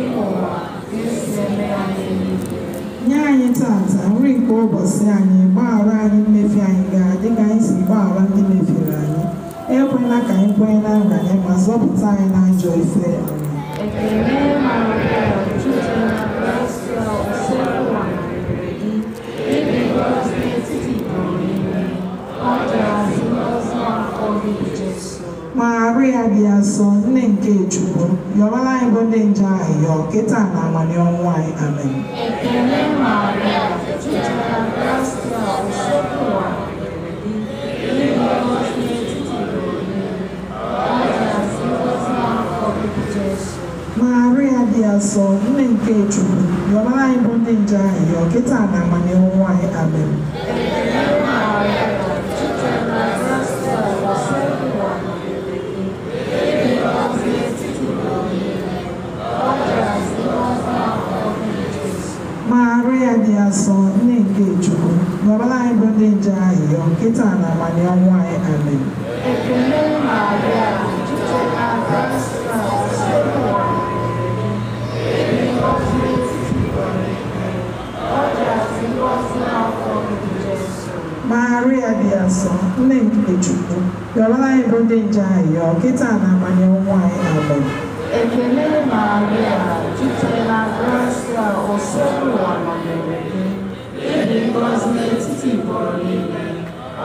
Ụwa ka esi eme ya n'eluigwe. Nye anyị tata nri nke ụbọchị anyị. Gbaghara anyị mmefie anyị gaa dịka anyị si gbaghara ndị mefiere anyị. Ekwela ka anyị kwenye na nranye, ma zọpụta anyị n'ajọ ife. Amen. Ekele Maria, jupụtara na grasia, Osebụrụwa nọnyere gị. Ị dị ngọzi n'etiti ikporo niile, ọ dịazị ngọzi afọ gị bụ Jesu. Maria dị asọ, nne nke Chukwu, yọbara anyị bụ ndị nje ayọ kịta na amalị ọnwụ anyị. Amen. Ekele Maria, jupụtara na grasia, Osebụrụwa nọnyere gị. Ị dị ngọzi n'etiti ikporo niile, ọ dịazị ngọzi afọ gị bụ Jesu. Maria dị asọ, nne nke Chukwu, yọbara anyị bụ ndị nje ayọ kịta na amalị ọnwụ anyị. Amen. Ekele Maria, jupụtara na grasia, Osebụrụwa nọnyere gị. Ị dị ngọzi n'etiti ikporo niile, ọ dịazị ngọzi afọ gị bụ Jesu. Maria dị asọ, nne nke Chukwu, yọbara anyị bụ ndị nje ayọ kịta na amalị ọnwụ anyị. Amen. Ekele Maria, jupụtara na grasia, Osebụrụwa nọnyere gị. Ị dị ngọzi n'etiti ikporo niile, ọ dịazị ngọzi afọ gị bụ Jesu. Maria dị asọ, nne nke Chukwu, yọbara anyị bụ ndị nje ayọ kịta na amalị ọnwụ anyị. Amen. Ekele Maria, jupụtara na grasia, Osebụrụwa nọnyere gị. Ị dị ngọzi n'etiti ikporo niile,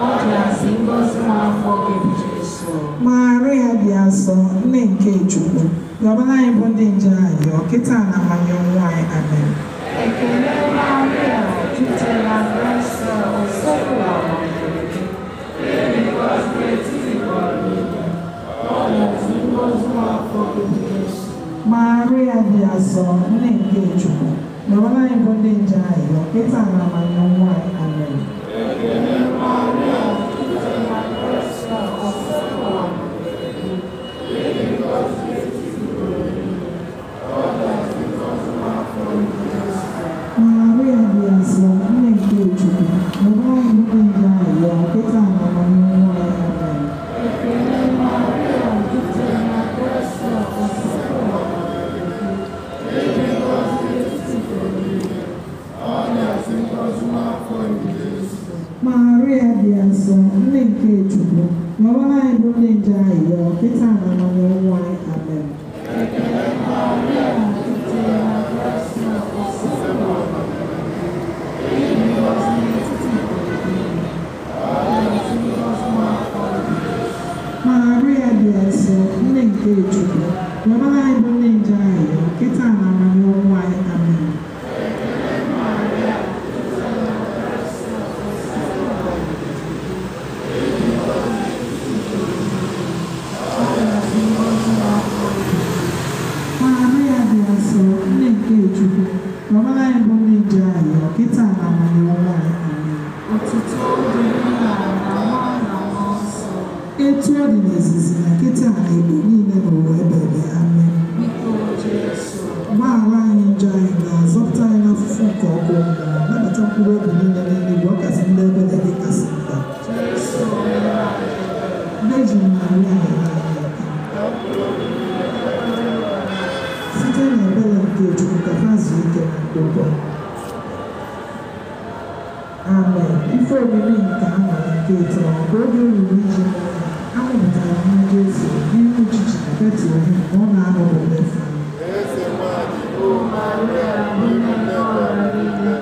ọ dịazị ngọzi afọ gị bụ Jesu. Maria dị asọ, nne nke Chukwu, yọbara anyị bụ ndị nje ayọ kịta na amalị ọnwụ anyị. Amen. Ekele Maria, jupụtara na grasia, Osebụrụwa nọnyere gị. Ị dị ngọzi n'etiti ikporo niile, ọ dịazị ngọzi afọ gị bụ Jesu. Maria dị asọ, nne nke Chukwu, yọbara anyị bụ ndị nje ayọ kịta na amalị ọnwụ anyị. Amen. Ekele Maria, jupụtara na grasia, Osebụrụwa nọnyere gị. Ị dị ngọzi n'etiti ikporo niile, ọ dịazị ngọzi afọ gị bụ Jesu. Maria dị asọ, nne nke Chukwu, yọbara anyị bụ ndị nje ayọ kịta na amalị ọnwụ anyị. Amen. Ekele Maria, jupụtara na grasia, Osebụrụwa nọnyere gị. Ị dị ngọzi n'etiti ikporo niile, ọ dịazị ngọzi afọ gị bụ Jesu. Maria dị asọ, nne nke Chukwu, yọbara anyị bụ ndị nje ayọ kịta na amalị ọnwụ anyị. Amen. Ekele Maria, jupụtara na grasia, Osebụrụwa nọnyere gị. Ị dị ngọzi n'etiti ikporo niile, ọ dịazị ngọzi afọ gị bụ Jesu. Maria dị asọ, nne nke Chukwu, yọbara anyị bụ ndị nje ayọ kịta na amalị ọnwụ anyị. Amen. Ekele Maria, jupụtara na grasia, Osebụrụwa nọnyere gị. Ị dị ngọzi n'etiti ikporo niile, ọ dịazị ngọzi afọ gị bụ Jesu. Maria dị asọ, nne nke Chukwu, yọbara anyị bụ ndị nje ayọ kịta na amalị ọnwụ anyị. Amen. Otuto dịrị Nna na Nwa na Mmụọ Nsọ. Etu ọ dị n'izizi na kịta na igbo niile n'ụwa ebebe. Amen. Biko Jesu, Gbaghara anyị njọ anyị na zọpụta anyị n'afụfụ nke ọkụ mmụọ, nabata mkpụrụ obi niile n'eluigwe, ọkasị ndị ebere gị kasị mkpa. Jesu mere anyị ebere. Virgin Maria, nyere anyị aka. Site n'ebere nke Chukwu ka fa zuo ike na ndokwa. Amen. Ife omimi nke aṅụrị nke ịtọ, mgbe oge ruru iji mụọ ya, a mụpụtara nwa Jesu n'ime uchichi na Betlehem ma ọ na-anọ n'Efa. Eze nwanyị, O Maria, nne nke ọra niile,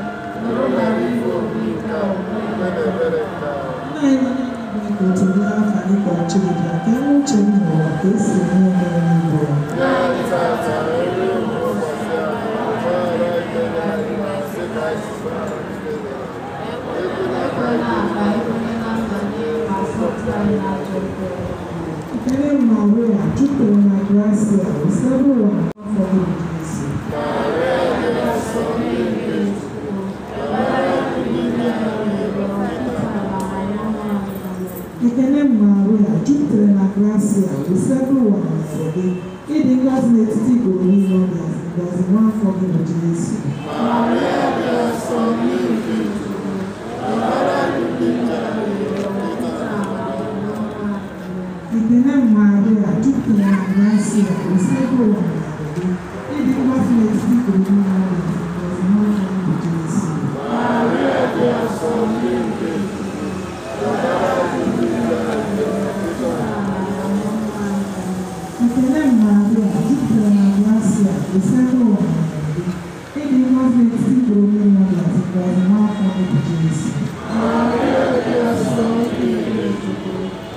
nụrụ na ife obi nke omume nne na ebere nke anyị. Nna anyị nọ n'eluigwe, ka otu dị afa gị, ka ọchịchị gị bịa, ka eme uche gị n'ụwa ka esi eme ya n'eluigwe. Nye anyị tata nri nke ụbọchị anyị, gbaghara anyị mmehie anyị ma sị ka anyị si gbaghara ndị mmehie anyị. Ekwela ka Ekwela anyị ka anyị kwenye na mbanye ma zọpụta anyị n'ajọ ife. Ekele Maria, jupụtara na grasia, Osebụrụwa afọ gị bụ Jesu. Maria dị asọ, nne nke Chukwu, Ekele Maria, jupụtara na grasia, Osebụrụwa nọnyere gị. Ịdị ngọzi n'etiti ikporo niile, ọ dịazị ngọzi nwa afọ gị bụ Jesu. Maria dị asọ, nne nke Chukwu, gbaghara anyị ndị njọ anyị, kịta na Ekele Maria, jupụtara na grasia, Osebụrụwa nọnyere gị. Ịdị ngọzi Osebụrụwa nọnyere gị. Ịdị ngọzi n'etiti ikporo niile, ọ dịazị ngọzi nwa afọ gị bụ Jesu. Maria dị asọ, nne nke Chukwu,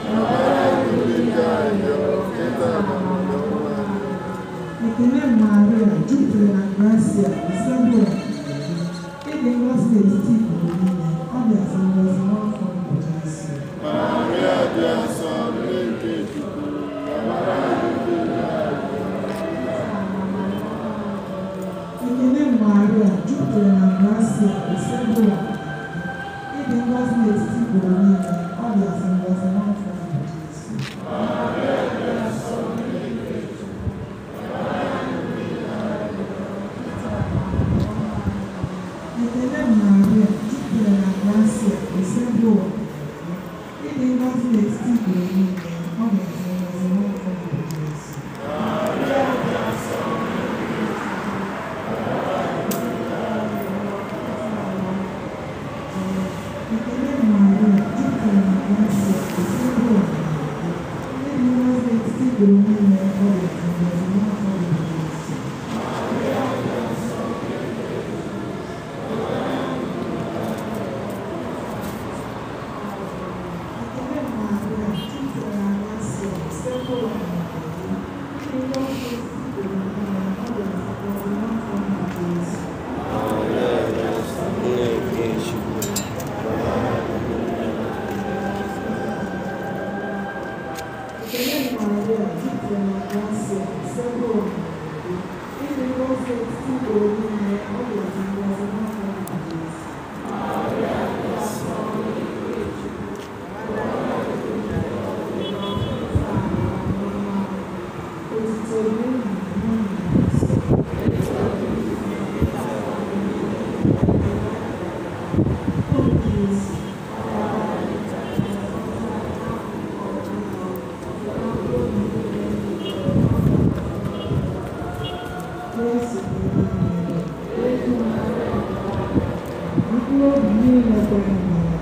rịọbara anyị bụ ndị njọ arịrịọ, kịta na mgbe ọnwụ anyị. Ekele Maria, jupụtara na grasia, Osebụrụwa nọnyere gị. Ịdị ngọzi n'etiti ikporo niile, ọ dịazị ngọzi nwa afọ gị bụ Jesu. Maria dị asọ, nne nke Chukwu, rịọbara anyị bụ ndị njọ arịrịọ. Ekele Maria, jupụtara na grasia, Osebụrụwa nọnyere gị. Ịdị ngọzi n'etiti ikporo niile, ọ dịazị ngọzi nwa afọ gị bụ Jesu. Maria dị asọ, nne nke Chukwu, rịọbara anyị bụ ndị njọ arịrịọ, kịta na mgbe ọnwụ anyị. Ekele Maria, jupụtara na grasia, Osebụrụwa nọnyere gị. Ịdị ngọzi n'etiti ikporo niile, ọ dịazị ngọzi nwa afọ gị bụ Jesu. Maria dị asọ, nne nke Chukwu, rịọbara anyị bụ ndị njọ arịrịọ, kịta na mgbe ọnwụ anyị. Ekele Maria, jupụtara na grasia, Osebụrụwa nọnyere gị. Ịdị ngọzi n'etiti ikporo niile, ọ dịazị ngọzi nwa afọ gị bụ Jesu. Maria dị asọ, nne nke Chukwu, rịọbara anyị bụ ndị njọ arịrịọ. Ekele Maria, jupụtara na grasia, Osebụrụwa nọnyere gị. Ịdị ngọzi n'etiti ikporo niile, ọ dịazị ngọzi nwa afọ gị bụ Jesu. Maria dị asọ, nne nke Chukwu, rịọbara anyị bụ ndị njọ arịrịọ. Ekele Maria, jupụtara na grasia, Osebụrụwa nọnyere gị. Ịdị ngọzi n'etiti ikporo niile, ọ dịazị ngọzi nwa afọ gị bụ Jesu. Maria dị asọ, nne nke Chukwu, rịọbara anyị bụ ndị njọ arịrịọ, kịta na mgbe ọnwụ anyị. Otuto dịrị nna na nwa na mmụọ nsọ. Etu ọ dị n'izizi, kịta na mgbe niile, O Jesu, Gbaghara anyị njọ anyị, zọpụta anyị n'aka nke ọjọọ, na mkpụrụ obi niile nke Jesu na-eme anyị ebere. Ezi Maria gwara Mkpụrụ obi niile kwere na ya,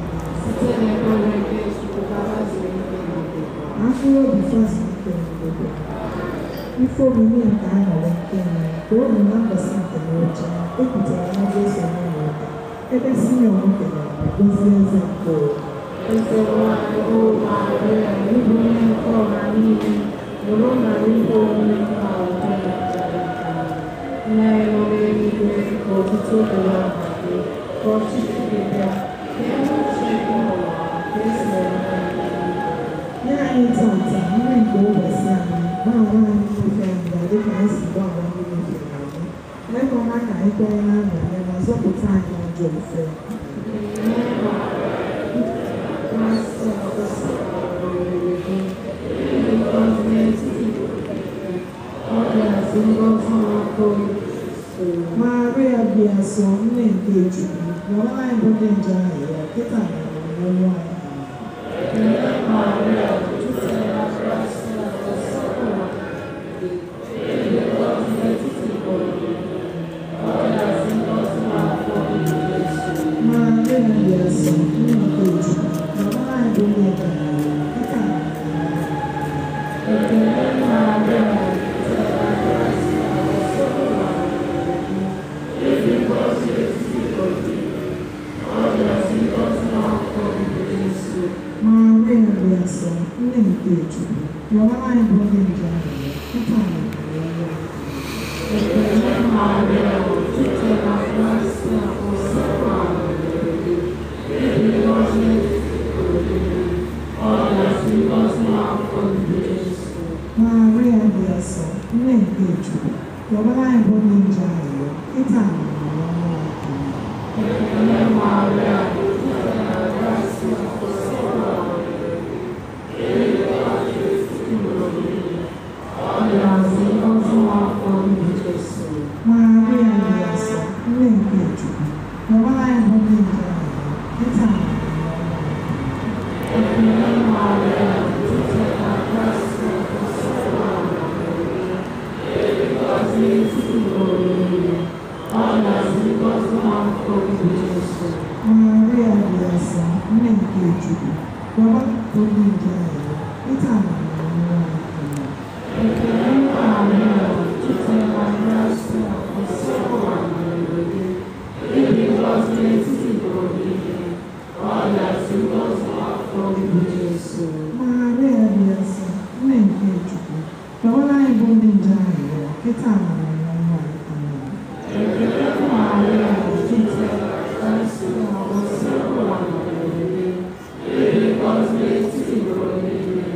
site n'ekpere nke Chukwu ka ha zuru ike n'obodo. na mkpụrụ obi fa zuru ike n'obodo. Ife omimi nke aṅụrị nke nwere ka obi na mbọsị nke n'oche ekwutara na Jesu n'ụlọ ụka ebe Simeon kelere ma gozie eze nke ụwa. Eze nwanyị, O Maria, ịbụ nne nke ọha niile, nụrụ na ihe omume nke a udo na njara nke anyị. Nna anyị nọ n'eluigwe, ka otuto dịrị aha gị, ka ọchịchị gị bịa, ka eme uche gị n'ụwa ka esi eme ya n'eluigwe. Nye anyị tata nri nke ụbọchị anyị, gbaghara anyị mmefu anyị ga dịka anyị si gbaghara ndị mefiere anyị. Ekwela ka anyị kwenye na nranye ma zọpụta anyị n'ajọ ife. Nne Maria, Kraịst osebụrụ gị, ịdị ngọzi n'etiti ikporo niile, ọ dịazị ngọzi n'afọ gị bụ Jesu. Maria dị asọ, nne nke Chukwu, rịọrọ anyị bụ ndị njọ arịrịọ, kịta na mgbe ọnwụ anyị. Nne Maria, jupụtara na Kraịst osebụrụ gị, ịdị ngọzi n'etiti ikporo niile, ọ dịazị ngọzi n'afọ gị bụ Jesu. Maria dị asọ, nne nke Chukwu, rịọrọ anyị bụ ndị njọ arịrịọ, kịta na mgbe ọnwụ anyị. Ekele Maria, jupụtara na Kraịst osebụrụ gị, ịdị ngọzi n'etiti ikporo niile, ọ dịazị ngọzi n'afọ gị bụ Jesu. Maria dị asọ, nne nke Chukwu, rịọrọ anyị bụ ndị njọ arịrịọ, kịta na mgbe ọnwụ anyị. Ekele Maria, jupụtara na Kraịst osebụrụ gị, ịdị ngọzi n'etiti ikporo niile, ọ dịazị ngọzi n'afọ gị bụ Jesu. Maria dị asọ, nne nke Chukwu, rịọrọ anyị bụ ndị njọ arịrịọ, kịta na mgbe ọnwụ anyị. Ekele Maria, jupụtara na Kraịst osebụrụ gị, ịdị ngọzi n'etiti ikporo niile, ọ dịazị ngọzi n'afọ gị bụ Jesu. Maria dị asọ, nne nke Chukwu, rịọrọ anyị bụ ndị njọ arịrịọ, kịta na mgbe ọnwụ anyị. Ekele Maria, jupụtara na Kraịst osebụrụ gị, ịdị ngọzi n'etiti ikporo niile, ọ dịazị ngọzi n'afọ gị bụ Jesu. Maria dị asọ, nne nke Chukwu, rịọrọ anyị bụ ndị njọ arịrịọ, kịta na mgbe ọnwụ anyị. Ekele Maria, jupụtara na grasia, Osebụrụwa nọnyere gị. Ịdị ngọzi n'etiti ikporo niile, ọ dịazị ngọzi afọ gị bụ Jesu. Maria dị nsọ, nne nke Chukwu, rịọrọ anyị bụ ndị nje arịrịọ, kịta na n'ọnwụ anyị. Amen. Ekele Maria, jupụtara na grasia, Osebụrụwa nọnyere gị. Ịdị ngọzi n'etiti ikporo niile,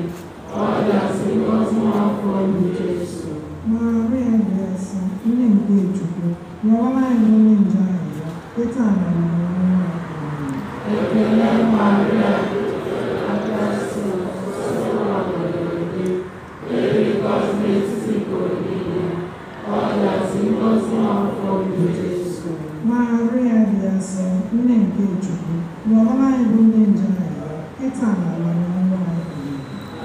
ọ dịazị ngọzi afọ gị bụ Jesu. Maria dị nsọ, nne nke Chukwu, rịọrọ anyị bụ ndị nje arịrịọ, kịta na n'ọnwụ anyị. Amen. Ekele Maria, jupụtara na grasia, Osebụrụwa nọnyere gị. Ịdị ngọzi n'etiti ikporo niile, ọ dịazị ngọzi afọ gị bụ Jesu. Maria dị nsọ, nne nke Chukwu, rịọrọ anyị bụ ndị nje arịrịọ, kịta na n'ọnwụ anyị. Amen.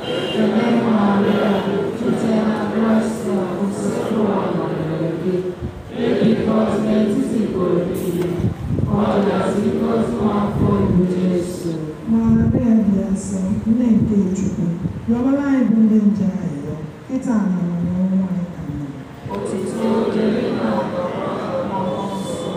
Ekele Maria, jupụtara na grasia, Osebụrụwa nọnyere gị. Ịdị ngọzi n'etiti ikporo niile, ọ dịazị ngọzi afọ gị bụ Jesu. Maria dị nsọ, nne nke Chukwu, rịọrọ anyị bụ ndị nje arịrịọ, kịta na n'ọnwụ anyị. Amen. Otuto dịrị nna na Nwa na Mmụọ Nsọ.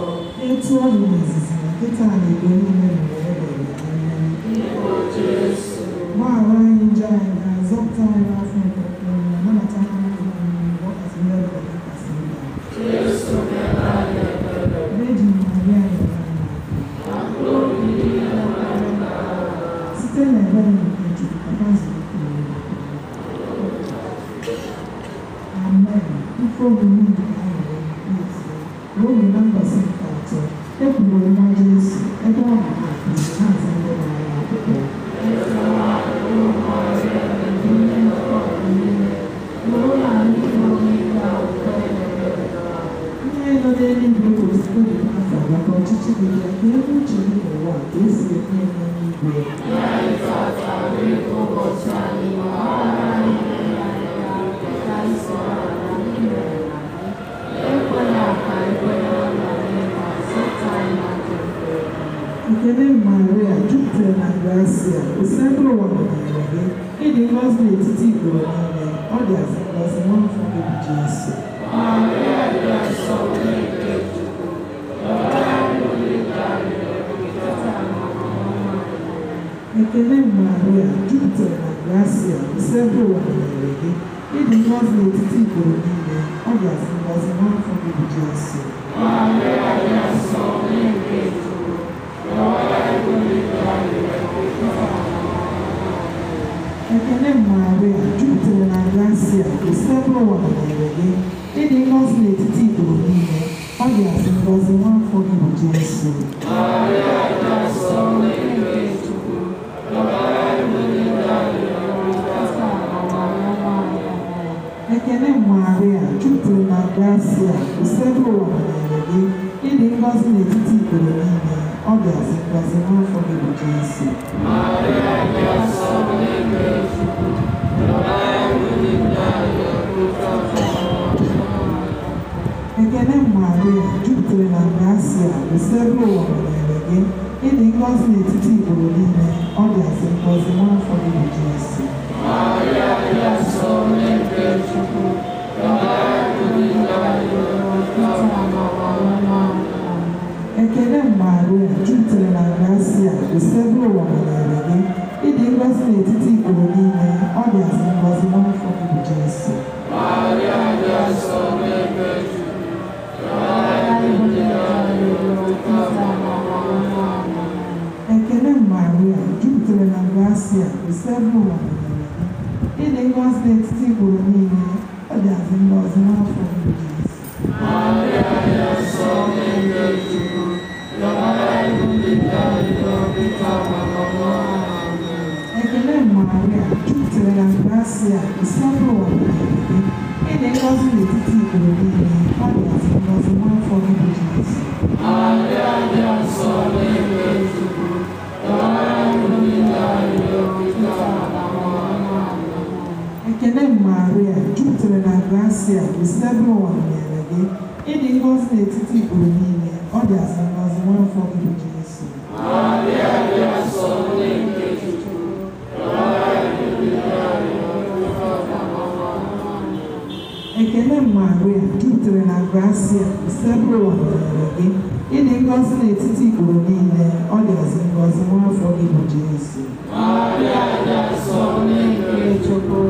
Etu ọ dị n'izizi na kịta na igwe niile nụrụ ebere. Amen. Igbo Jesu. Gbaghara anyị njọ anyị na zọpụta anyị n'afọ nke ọkụ ma nabata anyị n'ụlọ mgbe ọ kasị ndị ọbụla dịkwasị mba. Jesu mere anyị ebere. Virgin Maria nyere anyị aka. Na mkpụrụ obi niile nwere n'ala. Site n'ebere nke Chukwu ka ha zuru ike n'ụwa. Amen. Ife omume nke aṅụrị nke ise. Ruo na mbọsị nke atọ, e kwuru nwa Jesu ebe ọ nọ na-akụzi na-aza ndị mara ya akwụkwọ. Nne nọ n'eluigwe ka otuto dị n'afọ maka ọchịchị gị bịa ka ebe uche gị n'ụwa ka esi eme ya n'eluigwe. Ekele Maria, jupụtara na grasia, Osebụrụwa nọnyere gị. Ịdị ngọzi n'etiti ikporo niile, ọ dịazị ngọzi nwa afọ gị bụ Jesu. Ekele Maria, jupụtara na grasia, Osebụrụwa nọnyere gị. Ịdị ngọzi n'etiti ikporo niile, ọ dịazị ngọzi nwa afọ gị bụ Jesu. Ekele Maria, jupụtara na grasia, Osebụrụwa nọnyere gị. Ịdị ngọzi n'etiti ikporo niile, ọ dịazị ngọzi nwa afọ gị bụ Jesu. Ekele Maria, jupụtara na grasia, Osebụrụwa nọnyere gị. Ịdị ngọzi n'etiti ikporo niile, ọ dịazị ngọzi nwa afọ gị bụ Jesu. Ekele Maria, jupụtara na grasia, Osebụrụwa nọnyere gị. Ịdị ngọzi n'etiti ikporo niile, ọ dịazị ngọzi nwa afọ gị bụ Jesu. Ekele Maria, jupụtara na grasia, Osebụrụwa nọnyere gị. Ịdị ngọzi n'etiti ikporo niile, ọ dịazị ngọzi nwa afọ gị bụ Jesu. Ekele Maria, jupụtara na grasia, Osebụrụwa nọnyere gị. Ịdị ngọzi n'etiti ikporo niile, ọ dịazị ngọzi nwa afọ gị bụ Jesu. Ekele Maria, jupụtara na grasia, Osebụrụwa nọnyere gị. Ịdị ngọzi n'etiti ikporo niile, ọ dịazị ngọzi nwa afọ gị bụ Jesu. Ekele Maria, jupụtara na grasia, Osebụrụwa nọnyere gị. Ịdị ngọzi n'etiti ikporo niile, ọ dịazị ngọzi nwa afọ gị bụ Jesu. Ekele Maria, jupụtara Gracia, Osebụrụwa nọnyere gị. Ị dị ngọzi n'etiti ikporo niile, ọ dịazị ngọzi nwa afọ gị bụ Jesu. Maria dị nsọ, nne nke Chukwu,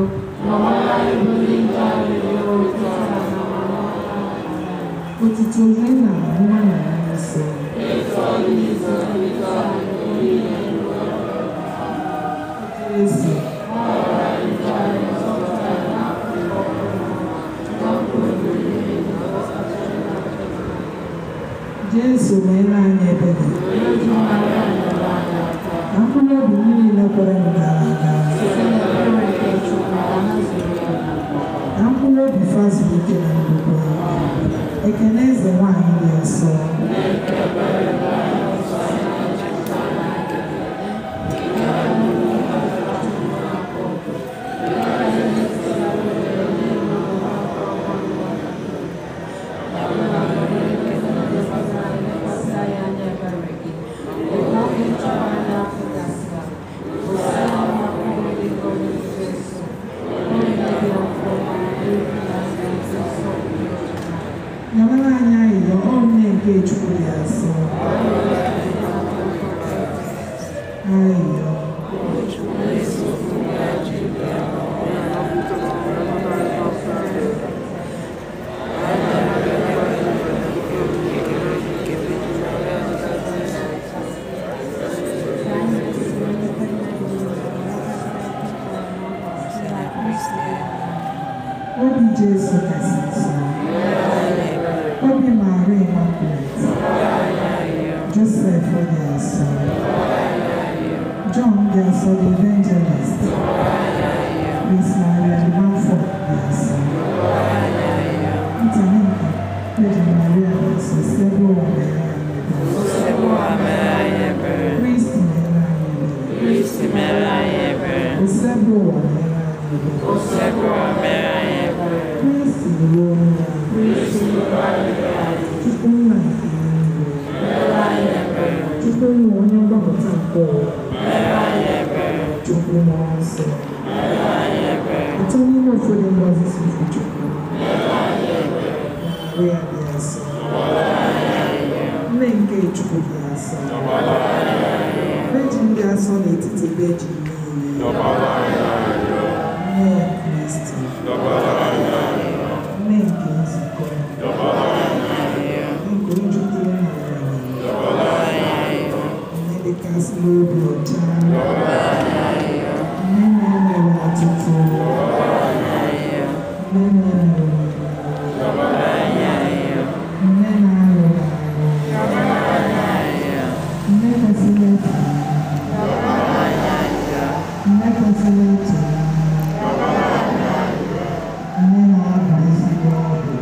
yọwara anyị bụ ndị njọ arịrịọ taa na mgbe ọnwụ anyị. Otito dịrị nna na nwa na mmụọ nsọ. Etu ọ dị n'izu taa na mgbe niile ruo Jesu. Gbaghara anyị njọ anyị, zọpụta anyị n'aka ọkụ mmụọ, na mkpụrụ obi niile na ọkachasị Jesu meere anyị ebere. Eju Maria nyere anyị aka. Ka mkpụrụ obi ndị niile kwere gara aga. Site n'ebere nke Chukwu ka ha zuru ya na ndokwa. Ka mkpụrụ obi fa zuru ike na ndokwa. Ekene eze nwaanyị dị nsọ. Nyamara anyị ayịyọ ọ nne nke Chukwu dị asọ. Ayịyọ. Obi Jesu kasị nsọ. Obi Maria Immaculate. Joseph dị asọ. John dị asọ the Evangelist. Miss Maria de Montfort dị asọ. Ntanye nke Virgin Maria dị asọ Osebụrụwa mere anyị ebere. Kristi mere anyị ebere. Kristi mere anyị ebere. Osebụrụwa mere anyị ebere. Osebụrụwa mere anyị ebere. Kristi ruo ya. Kristi ruo anyị. Chukwu nna nke eluigwe. Mere anyị ebere. Chukwu nna onye mgbapụta nke ụwa. Mere anyị ebere. Chukwu mmụọ nsọ. Mere anyị ebere. Atọ n'ime ụfọdụ ngọzi si ifu Chukwu. Mere anyị ebere. Maria dị asọ. Nne nke Chukwu dị asọ. Virgin dị asọ n'etiti virgin niile. Nne Kristi. Nne nke nzukọ. Nke onye jupụtara na amara. Nne dịkasị n'obi ọcha. Nne na-enweghị ọtụtụ. Nne na-enweghị nne na-arụghị arụ. Nne kwesịrị ịtụnanya. Nne kwesịrị ịtụnanya. Nne na-abụ ezigbo ọbụ.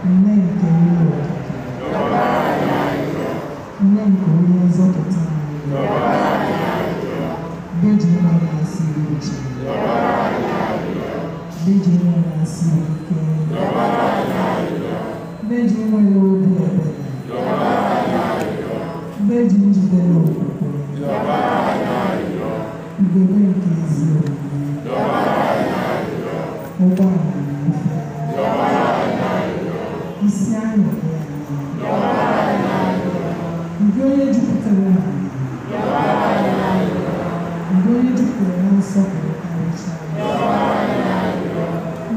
Nne nke nri okike. Nne nke onye nzọpụta anyị. Virgin nwere asịrị uche. Virgin nwere asịrị ike. Virgin nwere obi ebere. Virgin jidere okwukwe. Ugegbe nke ezi omume. Ụgbọala na ife. Isi aṅụrị anyị. Nke onye jupụtara na amara. Nke onye jupụtara na nsọpụrụ karịchaa.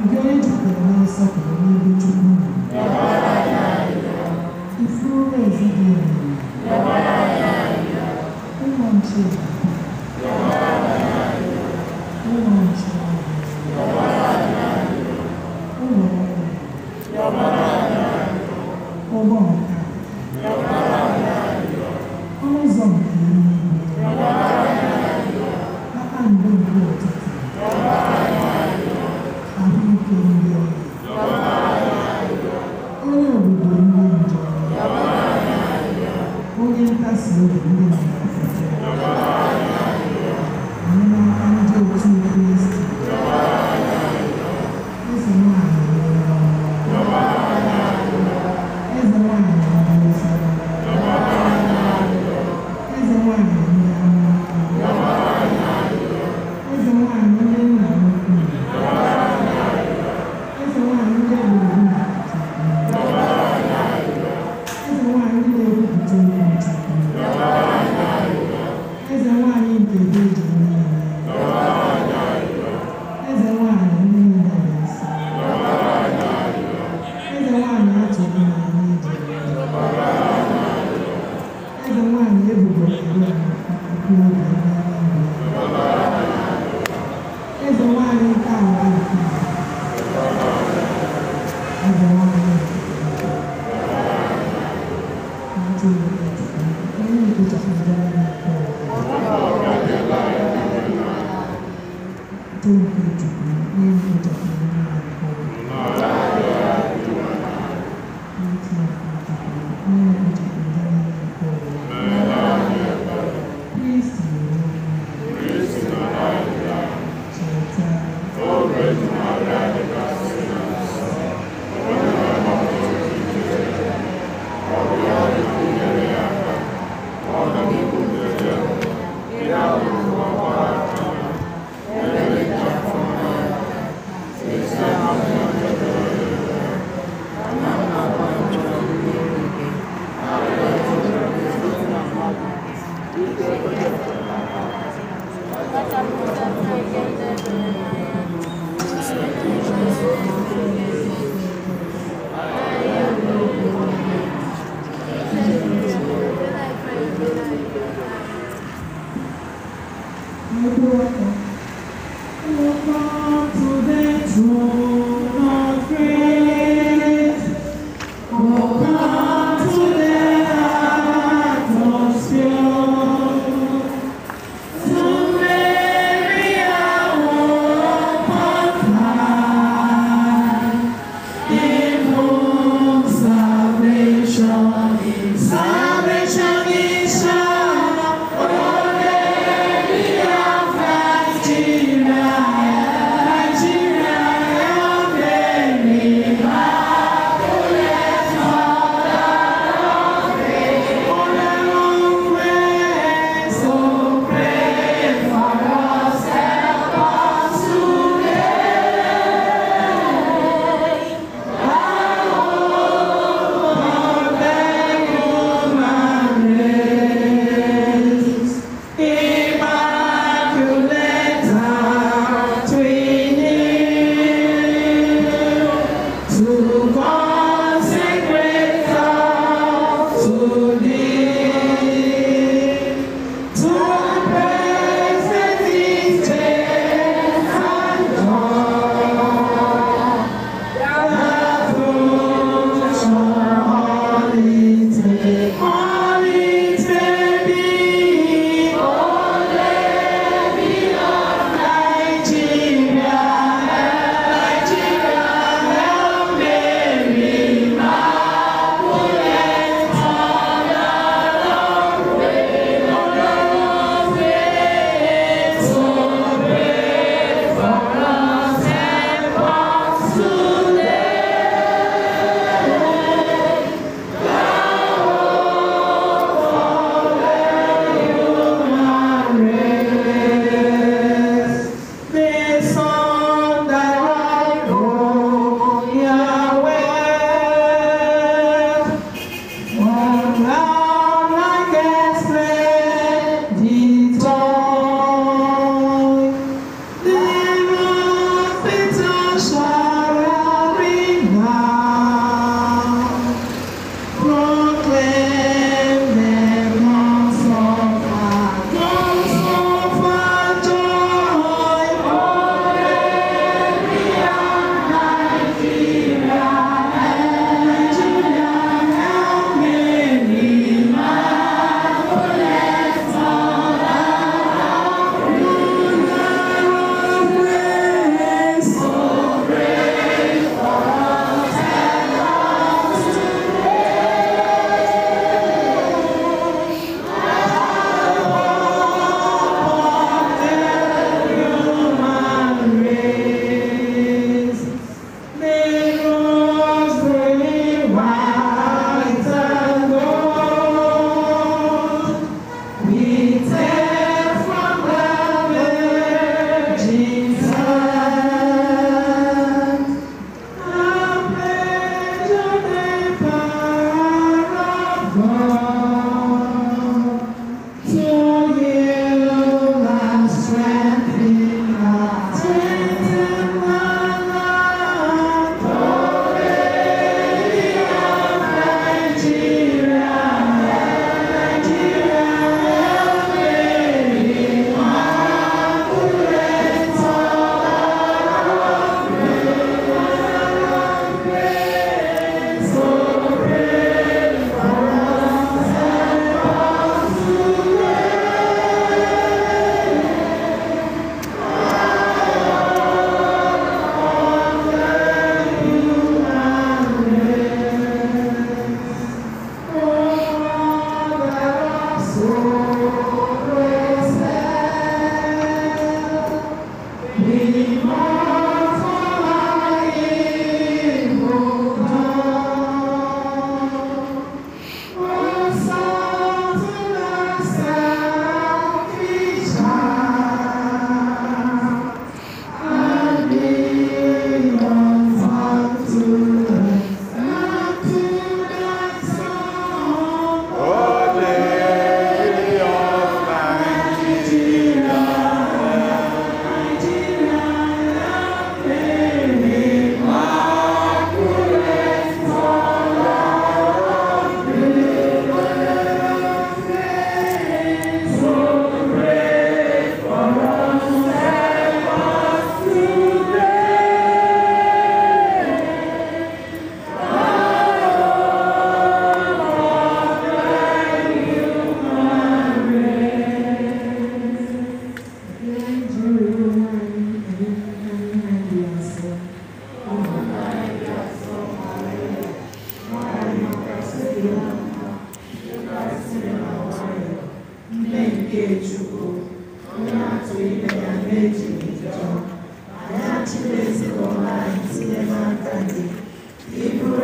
Nke onye jupụtara na nsọpụrụ n'ebe Chukwu nọ. Ifuru ezi dị omimi. Ụlọ nche ụlọ nche ụlọ ọrụ ụgbọ nka ọnụ ụzọ nke eluigwe kpakpando nke ụtụtụ ahụike ndị ọrịa onye obodo ndị njọ onye nkasi obi ndị nọ n'afụfụ enyemaka ndị otu Kristi eze nwanyị nwere ọnụ eze nwanyị Salvation, salvation is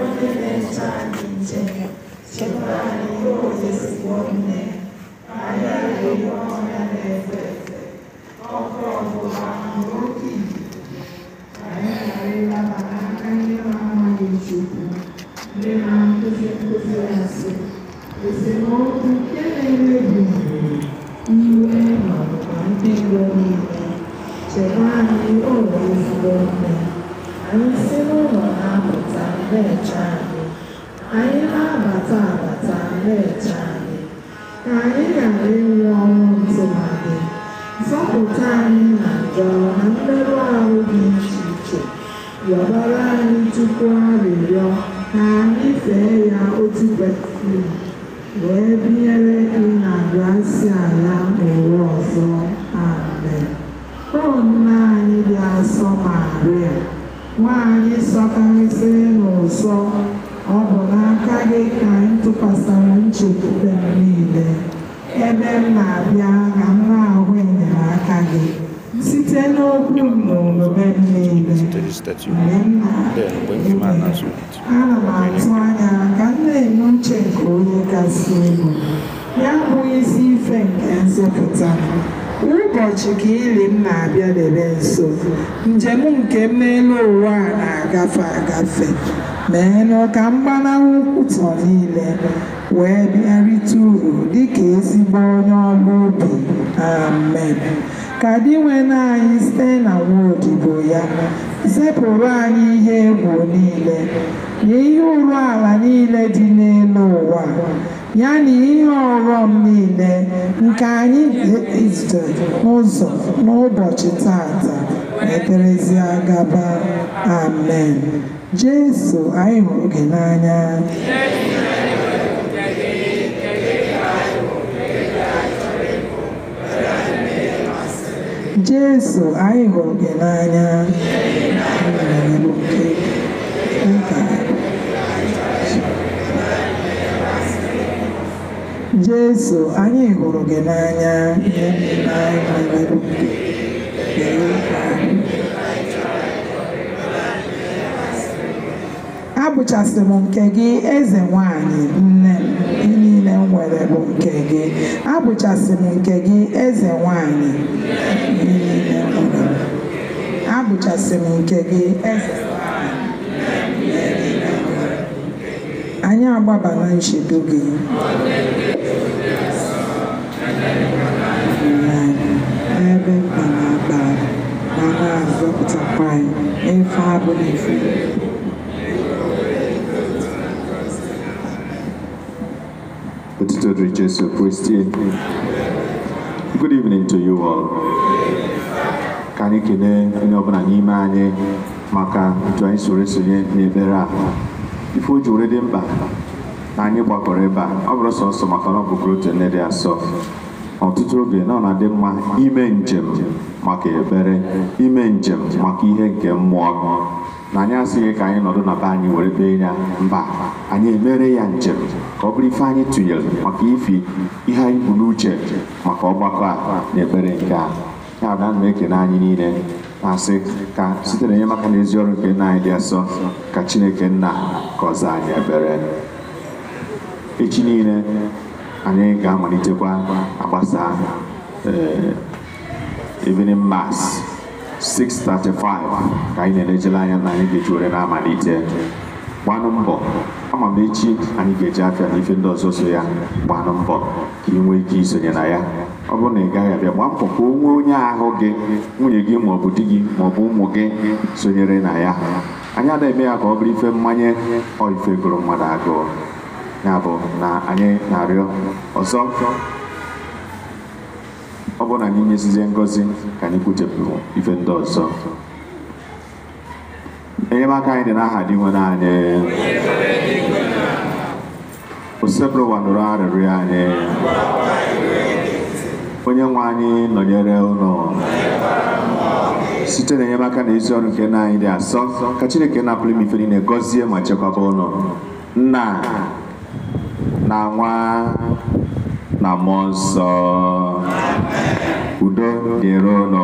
onye na-eche anyị nche, chebe anyị ezigbo nne, ka anyị ghara ịbụ ọrịa na-efe efe, ọkụ ọgbụgba na oke ikuku, ka anyị ghara ịdaba n'aka ndị na-amaghị Chukwu, ndị na-akụzi nkụzi asị, esemokwu nke na-emebi ngwuru, iwe na ọnụma ndị iro niile. Chebe anyị ụlọ ezigbo nne, anyị si n'ụlọ na-apụta na-eche anyị, anyị na-abata abata na-eche anyị, ka anyị ghara ịnwụ ọnwụ ntụmadị. Zọpụta anyị na njọ na mmerụ ahụ dị iche iche, yọbara anyị Chukwu arịrịọ ka anyị fee ya otu kwesịrị, wee binyere gị na grasia ya n'ụwa ọzọ. Amen. O nna anyị dị asọ Maria, nwaanyị sọkarịsịrị n'ụsọ, ọ bụ n'aka gị ka anyị tụkwasara nchekwube m niile. Ebe m na-abịa ka m na-ahụ enyemaka gị site n'okwu m na omume m niile. Mgbe m na-eme, ana m atụ anya ka m na-eme uche nke onye kasị elu, ya bụ isi ife nke nzọpụta m. Ụbọchị ka ili m na-abịadebe nso, njem nke m n'elu ụwa a na-agafe agafe. Meenụ ka m gbanahụ nkwutọ niile wee bịa rite uru dịka ezigbo onye ọrụ ubi. Amen. Ka Dinwenụ anyị site na nwa odibo ya zepụrụ anyị ihe egwu niile na ihe ụrụ ala niile dị n'elu ụwa, ya na ihe ọghọm niile nke anyị zutere n'ụzọ n'ụbọchị tata, eterezie gaba. Amen. Jesu, anyị hụrụ gị n'anya. Jesu, anyị hụrụ gị n'anya. Jesu, anyị hụrụ gị n'anya. Ihe niile anyị nwere bụ nke gị. Abụchasị m nke gị, eze nwanyị, nne m, ihe niile m nwere bụ nke gị. Abụchasị m nke gị, eze nwanyị, ihe niile m nwere. Abụchasị m nke gị, eze nwanyị, ihe niile m nwere. Anyị agbaba na nchedo gị. Ebe mkpa na-akpa ma na-azọpụtakwa anyị ife abụ na ife. Otuto dịrị Jesu Kristi. Good evening to you all. Ka anyị kelee onye ọbụla n'ime anyị maka otu anyị soro esonye n'ekpere a. Ife o ji were dị mkpa na anyị gbakọrọ ebe a, ọ bụrụ sọsọ maka na ọ bụ Grotto Nne dị asọ. Ọtụtụ oge na ọ na-adị mma ime njem maka ekpere, ime njem maka ihe nke mmụọ. Na anyị asịghị ka anyị nọdụ na be anyị were kpee ya, mba, anyị emere ya njem ka ọ bụrụ ife anyị tụnyere maka ifi ihe anyị bu n'uche maka ọgbakọ a na ekpere nke a. Ya bụ na ana m ekene anyị niile na-asị ka site na enyemaka na ezi ọrụ nke nna anyị dị asọ, ka Chineke nna gọzie anyị ekpere. Echi niile anyị ga-amalitekwa agbasa evening mass 6:35 ka anyị na-elejere anya na anyị ga-eji were na-amalite. Gbanụ mbọ, ama m echi anyị ga-eji afịa na ife ndị ọzọ so ya. Gbanụ mbọ ka ị nwee ike isonye na ya. Ọ bụrụ na ị gaghị abịa, gbaa mbọ ka o nwee onye ahụ gị, nwunye gị maọbụ di gị maọbụ ụmụ gị sonyere na ya. Anyị anaghị eme ya ka ọ bụrụ ife mmanye ọ ife gụrụ mmadụ agụụ. Ya bụ na anyị na-arịọ ọzọ, ọ bụrụ na anyị nyesizie ngọzi ka anyị kwuchepụ ife ndị ọzọ. Enyemaka anyị dị n'aha dị nwere anyị. Osebụrụwa nụrụ arịrịọ anyị. Onye nwe anyị nọnyere ụnụ. Site n'enyemaka na ezi ọrụ nke nna anyị dị asọ, ka Chineke na-apụrụ ime ife niile gọzie ma chekwaba ụnụ. Nna na nwa na mmụọ nsọ. Udo dịrị ụnụ.